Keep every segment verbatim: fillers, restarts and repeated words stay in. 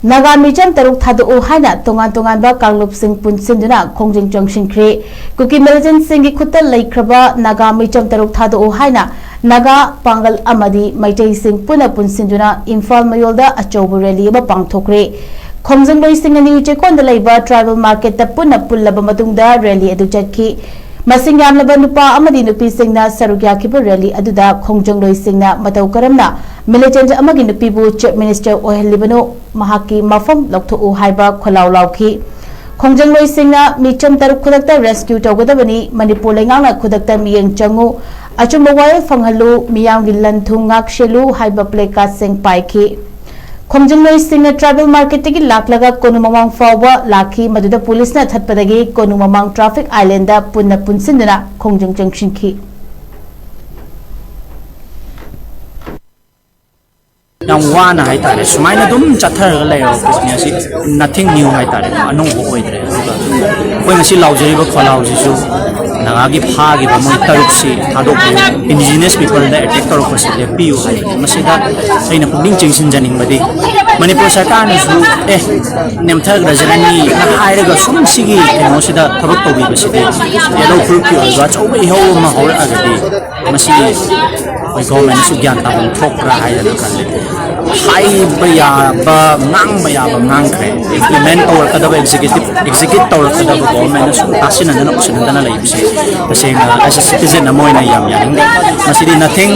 ꯅꯥꯒꯥ ꯃꯤꯆꯝ ꯇꯔꯨꯛ ꯊꯥꯗꯣꯛꯎ ꯍꯥꯏꯅ ꯇꯣꯉꯥꯟ ꯇꯣꯉꯥꯟꯕ ꯀꯥꯡꯂꯨꯞꯁꯤꯡ ꯄꯨꯟꯁꯤꯟꯗꯨꯅ ꯈꯣꯡꯖꯪ ꯆꯪꯁꯤꯟꯈ꯭ꯔꯦ꯫ ꯀꯨꯀꯤ ꯃꯤꯂꯤꯇꯦꯟꯠꯁꯤꯡꯒꯤ ꯈꯨꯠꯇ ꯂꯩꯈ꯭ꯔꯕ ꯅꯥꯒꯥ ꯃꯤꯆꯝ ꯇꯔꯨꯛ ꯊꯥꯗꯣꯛꯎ ꯍꯥꯏꯅ ꯅꯥꯒꯥ, ꯄꯥꯡꯒꯜ ꯑꯃꯗꯤ ꯃꯩꯇꯩꯁꯤꯡ ꯄꯨꯟꯅ ꯄꯨꯟꯁꯤꯟꯗꯨꯅ ꯏꯝꯐꯥꯜ ꯃꯌꯣꯜꯗ ꯑꯆꯧꯕ ꯔꯦꯂꯤ ꯑꯃ ꯄꯥꯡꯊꯣꯛꯈ꯭ꯔꯦ꯫ ꯈꯣꯡꯖꯪꯂꯣꯏꯁꯤꯡꯅ ꯅ꯭ꯌꯨ ꯆꯦꯛꯀꯣꯟꯗ ꯂꯩꯕ ꯇ꯭ꯔꯥꯏꯕꯦꯜ ꯃꯥꯔꯀꯦꯠꯇ ꯄꯨꯟꯅ ꯄꯨꯜꯂꯕ ꯃꯇꯨꯡꯗ ꯔꯦꯂꯤ ꯑꯗꯨ ꯆꯠꯈꯤ꯫ ꯃꯁꯤꯡ ꯌꯥꯝꯂꯕ ꯅꯨꯄꯥ ꯑꯃꯗꯤ ꯅꯨꯄꯤꯁꯤꯡꯅ ꯁꯔꯨꯛ ꯌꯥꯈꯤꯕ ꯔꯦꯂꯤ ꯑꯗꯨꯗ ꯈꯣꯡꯖꯪꯂꯣꯏꯁꯤꯡꯅ ꯃꯇꯧ ꯀꯔꯝꯅ ꯃꯤꯂꯤꯇꯦꯟꯠ ꯑꯃꯒꯤ ꯅꯨꯄꯤꯕꯨ ꯆꯤꯐ ꯃꯤꯅꯤꯁꯇꯔ ꯑꯣꯏꯍꯜꯂꯤꯕꯅꯣ, ꯃꯍꯥꯛꯀꯤ ꯃꯐꯝ ꯂꯧꯊꯣꯛꯎ ꯍꯥꯏꯕ ꯈꯣꯜꯂꯥꯎ ꯂꯥꯎꯈꯤ꯫ ꯈꯣꯡꯖꯪꯂꯣꯏꯁꯤꯡꯅ ꯃꯤꯆꯝ ꯇꯔꯨꯛ ꯈꯨꯗꯛꯇ ꯔꯦꯁꯀ꯭ꯌꯨ ꯇꯧꯒꯗꯕꯅꯤ, ꯃꯅꯤꯄꯨꯔ ꯂꯩꯉꯥꯛꯅ ꯈꯨꯗꯛꯇ ꯃꯤꯠꯌꯦꯡ ꯆꯪꯉꯨ, ꯑꯆꯨꯝꯕ ꯋꯥꯌꯦꯜ ꯐꯪꯍꯜꯂꯨ, ꯃꯤꯌꯥꯝꯒꯤ ꯂꯟ ꯊꯨꯝ ꯉꯥꯛ ꯁꯦꯜꯂꯨ ꯍꯥꯏꯕ ꯄ꯭ꯂꯦ ꯀꯥꯔꯗꯁꯤꯡ ꯄꯥꯏꯈꯤ꯫ ꯈꯣꯡꯖꯪꯂꯣꯏꯁꯤꯡꯅ ꯇ꯭ꯔꯥꯏꯕꯦꯜ ꯃꯥꯔꯀꯦꯠꯇꯒꯤ ꯂꯥꯛꯂꯒ ꯀꯣꯅꯨꯡ ꯃꯃꯥꯡ ꯐꯥꯎꯕ ꯂꯥꯛꯈꯤ, ꯃꯗꯨꯗ ꯄꯨꯂꯤꯁꯅ ꯊꯠꯄꯗꯒꯤ ꯀꯣꯅꯨꯡ ꯃꯃꯥꯡ ꯇ꯭ꯔꯥꯐꯤꯛ ꯑꯥꯏꯂꯦꯟꯗ ꯄꯨꯟꯅ ꯄꯨꯟꯁꯤꯟꯗꯨꯅ ꯈꯣꯡꯖꯪ ꯆꯪꯁꯤꯟꯈꯤ꯫ ꯌꯥꯝ ꯋꯥꯅ ꯍꯥꯏꯇꯥꯔꯦ, ꯁꯨꯃꯥꯏꯅ ꯑꯗꯨꯝ ꯆꯠꯊꯔꯒ ꯂꯩꯔꯕ ꯄꯣꯠꯅꯤ꯫ ꯑꯁꯤ nothing new ꯍꯥꯏꯇꯥꯔꯦ, ꯑꯅꯧꯕ ꯑꯣꯏꯗ꯭ꯔꯦ꯫ ꯑꯗꯨꯒ ꯑꯩꯈꯣꯏ ꯉꯁꯤ ꯂꯥꯎꯖꯔꯤꯕ ꯈꯣꯜꯂꯥꯎꯁꯤꯁꯨ ꯅꯥꯒꯥꯒꯤ ꯐꯥꯈꯤꯕ ꯃꯣꯏ ꯇꯔꯨꯛꯁꯤ ꯊꯥꯗꯣꯛꯄꯤꯌꯨ, indigenous peopleꯗ attack ꯇꯧꯔꯛꯄꯁꯤ ꯂꯦꯞꯄꯤꯌꯨ ꯍꯥꯏꯕꯅꯤ꯫ ꯃꯁꯤꯗ ꯑꯩꯅ ꯄꯨꯛꯅꯤꯡ ꯆꯤꯡꯁꯤꯟꯖꯅꯤꯡꯕꯗꯤ, ꯃꯅꯤꯄꯨꯔ ꯁꯔꯀꯥꯔꯅꯁꯨ ꯑꯦ ꯅꯦꯝꯊꯈ꯭ꯔꯖꯔꯅꯤ ꯍꯥꯏꯔꯒ ꯁꯨꯝ ꯁꯤꯒꯤ ꯀꯩꯅꯣꯁꯤꯗ ꯊꯕꯛ ꯇꯧꯕꯤꯕꯁꯤꯗꯤ ꯌꯦꯜꯍꯧ ꯐꯨꯔꯨꯞꯀꯤ ꯑꯣꯏꯕ ꯑꯆꯧꯕ ꯏꯍꯧ ꯑꯃ ꯍꯧꯔꯛꯑꯒꯗꯤ ꯃꯁꯤ ꯑꯩꯈꯣꯏ ꯒꯣꯔꯃꯦꯟꯅꯁꯨ ꯒ꯭ꯌꯥꯟ ꯇꯥꯐꯝ ꯊꯣꯛꯄ꯭ꯔꯥ ꯍꯥꯏꯗꯅ ꯈꯜꯂꯤ꯫ ꯍꯥꯏꯕ ꯌꯥꯕ, ꯉꯥꯡꯕ ꯌꯥꯕ ꯉꯥꯡꯈ꯭ꯔꯦ꯫ Implement ꯇꯧꯔꯛꯀꯗꯕ, executive execute ꯇꯧꯔꯛꯀꯗꯕ ꯒꯣꯔꯃꯦꯟꯅ ꯁꯨꯝ ꯇꯥꯁꯤꯟꯅꯗꯅ ꯎꯁꯤꯟꯅꯗꯅ ꯂꯩꯕꯁꯦ ꯇꯁꯦꯡꯅ as a citizen ꯑꯃ ꯑꯣꯏꯅ ꯌꯥꯝ ꯌꯥꯅꯤꯡꯗꯦ꯫ ꯃꯁꯤꯗꯤ nothing,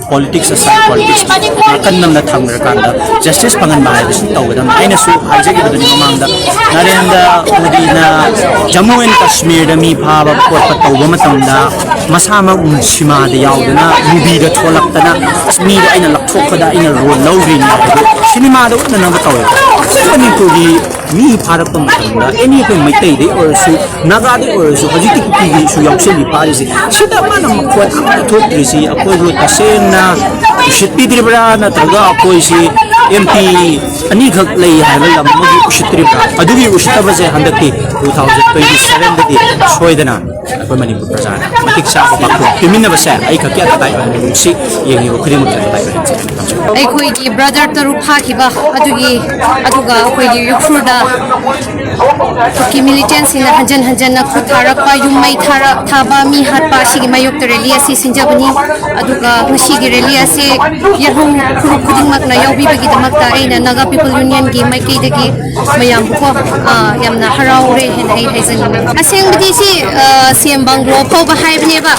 politics aside, politics ꯅꯥꯀꯟ ꯑꯃꯗ ꯊꯝꯈ꯭ꯔꯀꯥꯟꯗ justice ꯐꯪꯍꯟꯕ ꯍꯥꯏꯕꯁꯤ ꯇꯧꯒꯗꯕꯅꯤ꯫ ꯑꯩꯅꯁꯨ ꯍꯥꯏꯖꯈꯤꯕꯗꯨꯅꯤ ꯃꯃꯥꯡꯗ, ꯅꯔꯦꯟꯗ꯭ꯔ ꯃꯣꯗꯤꯅ ꯖꯝꯃꯨ ꯑꯦꯟ ꯀꯥꯁꯃꯤꯔꯗ ꯃꯤ ꯐꯥꯕ ꯈꯣꯠꯄ ꯇꯧꯕ ꯃꯇꯝꯗ ꯃꯁꯥꯃꯛ ꯁꯤꯃꯥꯗ ꯌꯥꯎꯗꯅ, movieꯗ ꯊꯣꯛꯂꯛꯇꯅ, ꯑꯁ, ꯃꯤꯗ ꯑꯩꯅ ꯂꯧꯊꯣꯛꯄꯗ ꯑꯩꯅ role ꯂꯧꯔꯤꯅꯤ ꯍꯥꯏꯕꯗꯨ ꯁꯤꯅꯦꯃꯥꯗ ꯎꯠꯅꯅꯕ ꯇꯧꯋꯦ꯫ ꯑꯩꯈꯣꯏ ꯃꯅꯤꯄꯨꯔꯒꯤ ꯃꯤ ꯐꯥꯔꯛꯄ ꯃꯇꯝꯗ ꯑꯦꯅꯤ ꯑꯩꯈꯣꯏ ꯃꯩꯇꯩꯗꯩ ꯑꯣꯏꯔꯁꯨ, ꯅꯥꯒꯥꯗꯩ ꯑꯣꯏꯔꯁꯨ, ꯍꯧꯖꯤꯛꯇꯤ ꯀꯨꯀꯤꯒꯤꯁꯨ ꯌꯥꯎꯁꯜꯂꯤ ꯐꯥꯔꯤꯁꯤ, ꯁꯤꯗ ꯃꯥꯅ ꯃꯈꯣꯟ ꯑꯃꯠꯇ ꯊꯣꯛꯇ꯭ꯔꯤꯁꯤ ꯑꯩꯈꯣꯏꯕꯨ ꯇꯁꯦꯡꯅ ꯎꯁꯤꯠꯄꯤꯗ꯭ꯔꯤꯕ꯭ꯔꯥ, ꯅꯠꯇ꯭ꯔꯒ ꯑꯩꯈꯣꯏꯁꯤ ꯑꯦꯝ ꯄꯤ ꯑꯅꯤꯈꯛ ꯂꯩ ꯍꯥꯏꯕ ꯂꯝ ꯑꯃꯒꯤ ꯎꯁꯤꯠꯇ꯭ꯔꯤꯕ꯭ꯔꯥ? ꯑꯗꯨꯒꯤ ꯎꯁꯤꯠꯇꯕꯁꯦ ꯍꯟꯗꯛꯀꯤ two thousand twenty sevenꯗꯗꯤ ꯁꯣꯏꯗꯅ ꯑꯩꯈꯣꯏ ꯃꯅꯤꯄꯨꯔ ꯄ꯭ꯔꯖꯥꯅ ꯃꯇꯤꯛ ꯆꯥꯕ ꯄꯥꯛꯊꯨꯡ ꯄꯤꯃꯤꯟꯅꯕꯁꯦ ꯑꯩ ꯈꯛꯀꯤ ꯑꯇꯥꯡꯕ ꯑꯣꯏꯍꯟꯅꯤꯡꯉꯤ꯫ ꯁꯤ ꯌꯦꯡꯉꯤꯕ ꯈꯨꯗꯤꯡꯃꯛꯇ ꯑꯇꯥꯡꯕ ꯑꯣꯏꯍꯟꯁꯦ꯫ ꯑꯩꯈꯣꯏꯒꯤ ꯕ꯭ꯔꯗꯔ ꯇꯔꯨꯛ ꯐꯥꯈꯤꯕ ꯑꯗꯨꯒꯤ, ꯑꯗꯨꯒ ꯑꯩꯈꯣꯏꯒꯤ ꯎꯈ꯭ꯔꯨꯜꯗ ꯀꯤ ꯃꯤꯂꯤꯇꯦꯟꯁꯤꯡꯅ ꯍꯟꯖꯟ ꯍꯟꯖꯟꯅ ꯈꯨꯠ ꯊꯥꯔꯛꯄ, ꯌꯨꯝ ꯃꯩ ꯊꯥꯔ-, ꯊꯥꯕ, ꯃꯤ ꯍꯥꯠꯄ ꯑꯁꯤꯒꯤ ꯃꯥꯌꯣꯛꯇ ꯔꯦꯂꯤ ꯑꯁꯤ ꯁꯤꯟꯖꯕꯅꯤ꯫ ꯑꯗꯨꯒ ꯉꯁꯤꯒꯤ ꯔꯦꯂꯤ ꯑꯁꯤ ꯌꯥꯍꯧ ꯐꯨꯔꯨꯞ ꯈꯨꯗꯤꯡꯃꯛꯅ ꯌꯥꯎꯕꯤꯕꯒꯤꯗꯃꯛꯇ ꯑꯩꯅ ꯅꯥꯒꯥ ꯄꯤꯄꯜ ꯌꯨꯅꯤꯌꯟꯒꯤ ꯃꯥꯏꯀꯩꯗꯒꯤ ꯃꯌꯥꯝꯕꯨꯀꯣ, ꯑ, ꯌꯥꯝꯅ ꯍꯔꯥꯎꯔꯦ ꯍꯥꯏꯅ ꯑꯩ ꯍꯥꯏꯖꯅꯤꯡꯉꯤ꯫ ꯑꯁꯦꯡꯕꯗꯤ ꯁꯤ, ꯑ, ꯁꯤ ꯑꯦꯝ ꯕꯪꯒ꯭ꯂꯣ ꯐꯥꯎꯕ ꯍꯥꯏꯕꯅꯦꯕ,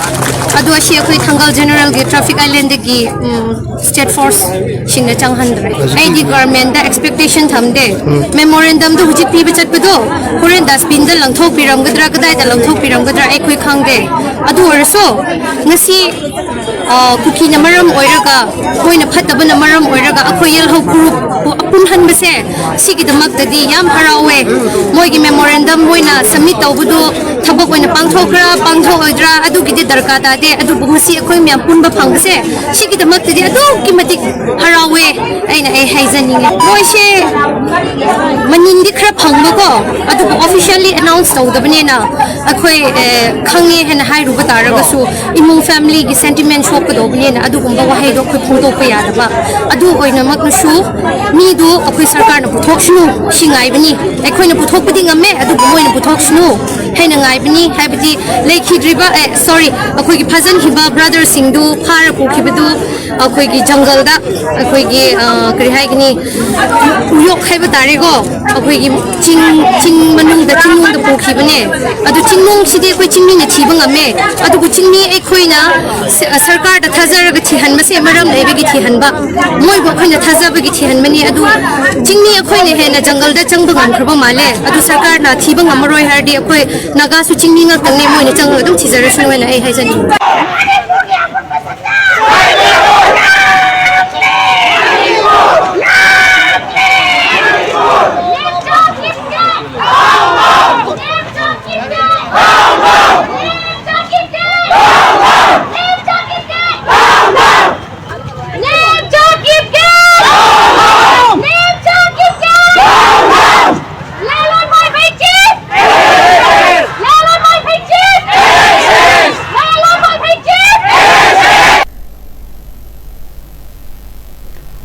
ꯑꯗꯣ ꯑꯁꯤ ꯑꯩꯈꯣꯏ ꯊꯪꯒꯜ ꯖꯦꯅꯔꯦꯜꯒꯤ ꯇ꯭ꯔꯥꯐꯤꯛ ꯑꯥꯏꯂꯦꯟꯗꯒꯤ, ꯎꯝ, ꯁ꯭ꯇꯦꯠ ꯐꯣꯔꯁꯁꯤꯡꯅ ꯆꯪꯍꯟꯗ꯭ꯔꯦ꯫ ꯑꯩꯗꯤ ꯒꯚꯔꯟꯃꯦꯟꯗ ꯑꯦꯛꯁꯄꯦꯛꯇꯦꯁꯟ ꯊꯝꯗꯦ꯫ ꯃꯦꯃꯣꯔꯦꯟꯗꯝꯗꯣ ꯍꯧꯖꯤꯛ ꯄꯤꯕ ꯆꯠꯄꯗꯣ ꯍꯣꯔꯦꯟ ꯗꯁꯕꯤꯟꯗ ꯂꯪꯊꯣꯛꯄꯤꯔꯝꯒꯗ꯭ꯔꯥ, ꯀꯗꯥꯏꯗ ꯂꯪꯊꯣꯛꯄꯤꯔꯝꯒꯗ꯭ꯔꯥ ꯑꯩꯈꯣꯏ ꯈꯪꯗꯦ꯫ ꯑꯗꯨ ꯑꯣꯏꯔꯁꯨ ꯉꯁꯤ, ꯑ, ꯀꯨꯀꯤꯅ ꯃꯔꯝ ꯑꯣꯏꯔꯒ, ꯃꯣꯏꯅ ꯐꯠꯇꯕꯅ ꯃꯔꯝ ꯑꯣꯏꯔꯒ ꯑꯩꯈꯣꯏ ꯌꯦꯜꯍꯧ ꯐꯨꯔꯨꯞꯄꯨ ꯑꯄꯨꯟꯍꯟꯕꯁꯦ, ꯁꯤꯒꯤꯗꯃꯛꯇꯗꯤ ꯌꯥꯝ ꯍꯔꯥꯎꯋꯦ꯫ ꯃꯣꯏꯒꯤ ꯃꯦꯃꯣꯔꯦꯟꯗꯝ ꯃꯣꯏꯅ ꯁꯕꯃꯤꯠ ꯇꯧꯕꯗꯨ ꯊꯕꯛ ꯑꯣꯏꯅ ꯄꯥꯡꯊꯣꯛꯄ꯭ꯔꯥ ꯄꯥꯡꯊꯣꯛꯑꯣꯏꯗ꯭ꯔꯥ ꯑꯗꯨꯒꯤꯗꯤ ꯗꯔꯀꯥꯔ ꯇꯥꯗꯦ, ꯑꯗꯨꯕꯨ ꯉꯁꯤ ꯑꯩꯈꯣꯏ ꯃꯌꯥꯝ ꯄꯨꯟꯕ ꯐꯪꯕꯁꯦ ꯁꯤꯒꯤꯗꯃꯛꯇꯗꯤ ꯑꯗꯨꯛꯀꯤ ꯃꯇꯤꯛ ꯍꯔꯥꯎꯋꯦ ꯑꯩꯅ ꯑꯩ ꯍꯥꯏꯖꯅꯤꯡꯉꯦ꯫ ꯃꯣꯏꯁꯦ ꯃꯅꯤꯟꯗꯤ ꯈꯔ ꯐꯪꯕꯀꯣ, ꯑꯗꯨꯕꯨ ꯑꯣꯐꯤꯁꯤꯌꯦꯜꯂꯤ ꯑꯦꯅꯥꯎꯟꯁ ꯇꯧꯗꯕꯅꯤꯅ ꯑꯩꯈꯣꯏ, ꯑꯦ, ꯈꯪꯉꯦ ꯍꯥꯏꯅ ꯍꯥꯏꯔꯨꯕ ꯇꯥꯔꯒꯁꯨ ꯏꯃꯨꯡ ꯐꯦꯃꯤꯂꯤꯒꯤ ꯁꯦꯟꯇꯤꯃꯦꯟ ꯁꯣꯛꯀꯗꯧꯕꯅꯤꯅ ꯑꯗꯨꯒꯨꯝꯕ ꯋꯥꯍꯩꯗꯣ ꯑꯩꯈꯣꯏ ꯐꯣꯡꯗꯣꯛꯄ ꯌꯥꯗꯕ꯫ ꯑꯗꯨ ꯑꯣꯏꯅꯃꯛꯅꯁꯨ ꯃꯤꯗꯨ ꯑꯩꯈꯣꯏ ꯁꯔꯀꯥꯔꯅ ꯄꯨꯊꯣꯛꯁꯅꯨ, ꯁꯤ ꯉꯥꯏꯕꯅꯤ꯫ ꯑꯩꯈꯣꯏꯅ ꯄꯨꯊꯣꯛꯄꯗꯤ ꯉꯝꯃꯦ, ꯑꯗꯨꯕꯨ ꯃꯣꯏꯅ ꯄꯨꯊꯣꯛꯁꯅꯨ ꯍꯥꯏꯅ ꯉꯥꯏꯕꯅꯤ꯫ ꯍꯥꯏꯕꯗꯤ ꯂꯩꯈꯤꯗ꯭ꯔꯤꯕ, ꯑꯦ, ꯁꯣꯔꯤ, ꯑꯩꯈꯣꯏꯒꯤ ꯐꯥꯖꯤꯟꯈꯤꯕ ꯕ꯭ꯔꯗꯔꯁꯤꯡꯗꯨ ꯐꯥꯔ ꯄꯨꯈꯤꯕꯗꯨ ꯑꯩꯈꯣꯏꯒꯤ ꯖꯪꯒꯜꯗ, ꯑꯩꯈꯣꯏꯒꯤ, ꯑ, ꯀꯔꯤ ꯍꯥꯏꯒꯅꯤ, ꯎꯌꯣꯛ ꯍꯥꯏꯕ ꯇꯥꯔꯦꯀꯣ, ꯑꯩꯈꯣꯏꯒꯤ ꯆꯤꯡ, ꯆꯤꯡ ꯃꯅꯨꯡꯗ, ꯆꯤꯡꯅꯨꯡꯗ ꯄꯨꯈꯤꯕꯅꯦ꯫ ꯑꯗꯨ ꯆꯤꯡꯅꯨꯡꯁꯤꯗꯤ ꯑꯩꯈꯣꯏ ꯆꯤꯡꯃꯤꯅ ꯊꯤꯕ ꯉꯝꯃꯦ꯫ ꯑꯗꯨꯕꯨ ꯆꯤꯡꯃꯤ ꯑꯩꯈꯣꯏꯅ ꯁ-, ꯁꯔꯀꯥꯔꯗ ꯊꯥꯖꯔꯒ ꯊꯤꯍꯟꯕꯁꯦ ꯃꯔꯝ ꯂꯩꯕꯒꯤ ꯊꯤꯍꯟꯕ, ꯃꯣꯏꯕꯨ ꯑꯩꯈꯣꯏꯅ ꯊꯥꯖꯕꯒꯤ ꯊꯤꯍꯟꯕꯅꯤ꯫ ꯑꯗꯨ ꯆꯤꯡꯃꯤ ꯑꯩꯈꯣꯏꯅ ꯍꯦꯟꯅ ꯖꯪꯒꯜꯗ ꯆꯪꯕ ꯉꯝꯈ꯭ꯔꯕ ꯃꯥꯜꯂꯦ꯫ ꯑꯗꯨ ꯁꯔꯀꯥꯔꯅ ꯊꯤꯕ ꯉꯝꯃꯔꯣꯏ ꯍꯥꯏꯔꯗꯤ ꯑꯩꯈꯣꯏ ꯅꯥꯒꯥꯁꯨ ꯆꯤꯡꯃꯤ ꯉꯥꯛꯇꯪꯅꯦ, ꯃꯣꯏꯅ ꯆꯪꯉꯒ ꯑꯗꯨꯝ ꯊꯤꯖꯔꯁꯅꯨ ꯍꯥꯏꯅ ꯑꯩ ꯍꯥꯏꯖꯅꯤꯡꯉꯤ꯫